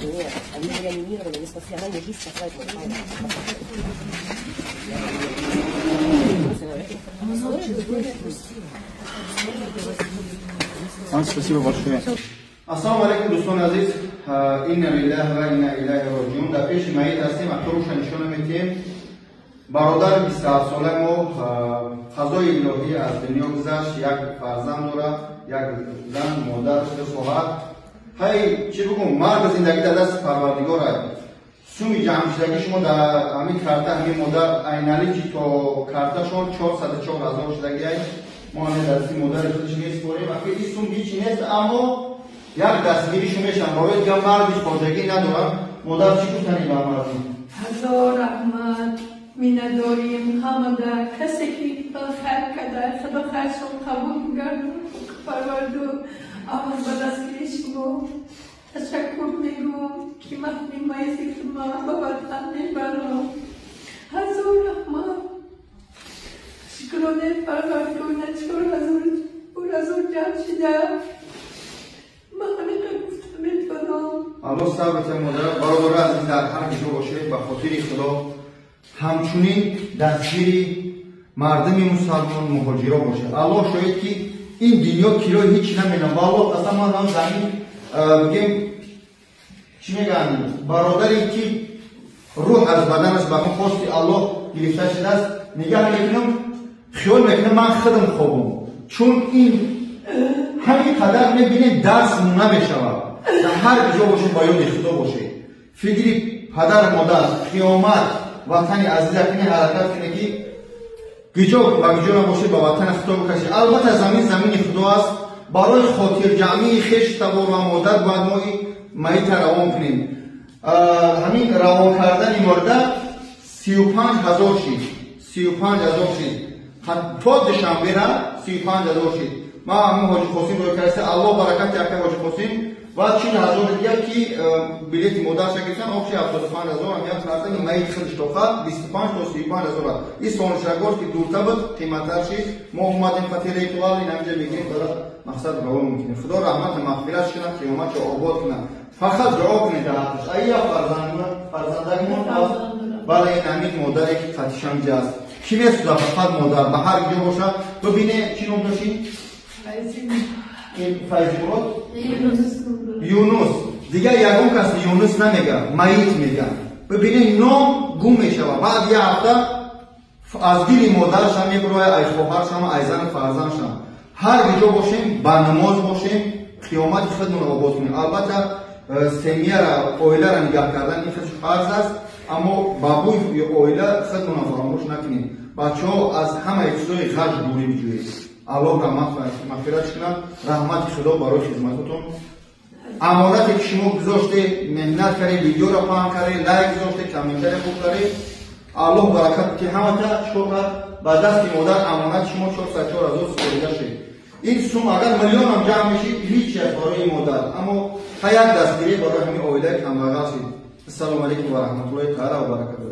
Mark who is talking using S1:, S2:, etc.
S1: Нет, они были анимированы, не спасли, она не жизнь спасает.
S2: Спасибо большое.
S3: Ассалому алайкум, дӯстони азиз. Инна лиллаҳи ва инна илайҳи роҷиун. Дар пеши маит ҳастем, акторуша нишона метиҳем. Бародари 27-солаи мо қазои илоҳӣ аз дунё гузашт. Як фарзанд дорад, як зан, модар, ду хоҳар. Ҳай, чӣ бигӯм, марг зиндагӣ дар дасти Парвардигор аст. Суми ҷамъшудагӣ шумо дар ҳамин карта, ҳамин модар айналӣ ки то карташон 404 ҳазор шудагӣ аст. Мо ҳамин дасти модари худаш месупорем. Аки ин сум ҳичи нест, аммо як дастгиришу мешавам. Барои дигар марди хоҷагӣ надорам. Модар чӣ гуфтанӣ ба мардум?
S4: Ҳазор раҳмат миннатдорим ҳамада касе ки хайр карда, Худо хайршон қабул гардон. Парвардигор, аввал ба дастгирии шумо ташаккур мегӯям, ки маҳни маиси хидмат ба ватан мебарам. Ҳазор раҳмат, шукронаи Парвардигор, на 4000 ҷамъ шуда. Ман ҳамин гуфта метавонам.
S3: Аллоҳ сабр диҳад модар. Бародари азиз, дар ҳар ҷо бошед, ба хотири Худо ҳамчунин дастгири мардуми мусалмон муҳоҷиро бошед. Аллоҳ шоҳид ки ин дунё кирои ҳеҷ наменам. Ба Аллоҳ қасам, ман ҳам замин бигем, чӣ мегӯянд, бародаре ки рӯҳ аз баданаш ба хости Аллоҳ гирифта шудааст, нигаҳ мекунам, хиёл мекунам ман худам хобам, чун ин ҳамин қадар мебинем дарс намешавад. Дар ҳар ҷо бошед, ба ёди Худо бошед, фикри падар, модар, қиёмат, ватани азиза кунед, ҳаракат кунед ки гиҷо ба гиҷо набошед, ба ватани Худо бикашед. Албатта замин замини Худо аст. Барои хотирҷамъии хеш, табор ва модар бояд мо маита равон кунем. Ҳамин равон кардани мурда 35 ҳазор шид, 35 ҳазор шид то Душанбера 35 ҳазор шид. Ман ҳамин Ҳоҷи Қосим рӯй карда, Аллоҳ баракати акай Ҳоҷи Қосим ва 40 ҳазор дигар ки билети модарша гирифтан, общий 75 ҳазор. Ҳамин кардани маит худш тоқа 25 то 35 ҳазор аст. Ин Солнечногорск ки дуртар буд, қиматтар шид. Мо омадем хати ритуал, ин ҳаминҷа мегирем, бара мақсад равон мекунем. Худо раҳмат мағфират кунад, қиёматро обод кунад. Фақат дуо кунед дар ҳаққаш. Ая фарзандагимон аст, бале ин ҳамин модаре ки қатишамҷа аст. Кӣ месӯзад? Фақат модар. Ба ҳар ҷо бошад, бибине чӣ ном дошти? Ин Файзимурод Юнус. Дигар ягон кас Юнус намега, маит мега. Бибине, ном гум мешавад. Баъд як ҳафта аз дили модарашам мебурояд, ай хоҳаршам, ай зану фарзандшам. Ҳар ҷо бошем, ба намоз бошем, қиёмати худмонро обод кунем. Албатта семьяра, оиларо нигаҳ кардан ин худш фарз аст, аммо ба бӯи оила худмонро фаромӯш накунем. Бачаҳо, аз ҳамаи чизои ғаш дурӣ биҷӯед. Аллоҳ раҳмат мағфират кунад. Раҳмати Худо барои хизматотон. Амонате ки шумо гузоште, меҳнат кардед, видеоро паҳн кардед, лайк гузоште, комментария хуб кардед. Аллоҳ баракат ки ҳамата чикор кард? Ба дасти модар амонати шумо 404 ҳазор супорида шуд. Ин сум агар миллионам ҷамъ мешид, ҳеҷ аст барои модар, аммо ҳа як дастгирӣ барои ҳамин оилаи камбағал шид. Ассалому алайкум ва раҳматуллоҳи таала ва баракатуҳ.